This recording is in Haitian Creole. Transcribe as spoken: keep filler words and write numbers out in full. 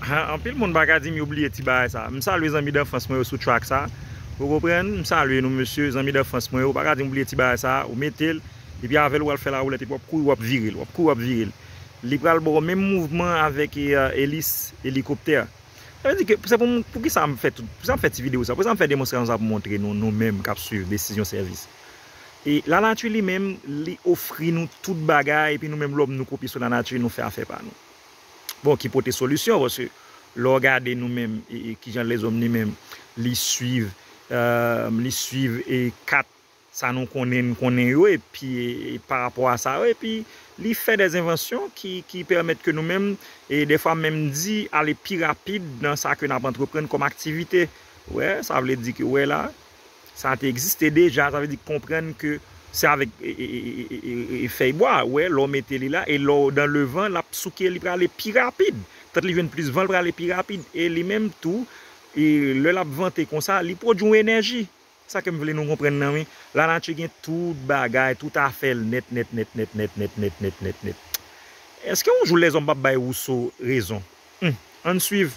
Ha, anpil moun pa ka di m yo bliye ti bagay sa. M salye zanmi danfans mwen yo sou track sa. Ou konprann? M salye nou mesye, zanmi danfans mwen yo. Ou pa ka di m bliye ti bagay sa. Ou mete l, epi avè l ou al fè lawoulèt, epi w ap kouri, w ap vire l, w ap kouri, w ap vire l. Li pral ba w menm mouvman avèk e, Elis elikoptè. Sa vle di ke se pou m, poukisa m fè tout, poukisa m fè ti videyo sa, poukisa m fè demonstrasyon sa pou montre nou, nou menm k ap swiv desizyon sèvis. E lanati li menm, li ofri nou tout bagay, epi nou menm lòm nou kopye sou lanati, nou fè afè pa nou. Bon, ki pote solisyon, paske lè w gade nou menm, e, e kijan lèzòm li menm, li swiv, e, li swiv e kat sa nou konnen, n konnen yo, epi e, e, pa rapò a sa yo, epi li fè dè envansyon ki, ki pèmèt ke nou menm, e dèfwa menm di ale pi rapid nan sa ke n ap antreprann kòm aktivite. Wè, sa vle di ke, wè la, sa te egziste deja, sa vle di konprann ke se avèk e, e, e, e, e, e fèy bwa, wè, lè w mete li la, e lè w dan levan, l ap souke, li prale pi rapid. Tant li jwenn plis van, l prale pi rapid. E li menm tou, e lè l ap vante konsa, li pwodui yon enèji. Sa ke m vle nou konprann nan, wi. Lanati gen tout bagay, tout afè l nèt, nèt, nèt, nèt, nèt, nèt, nèt, nèt, nèt, nèt. Èske yon jou lèzòm p ap bay Wousou rezon? Hmm. Ann swiv.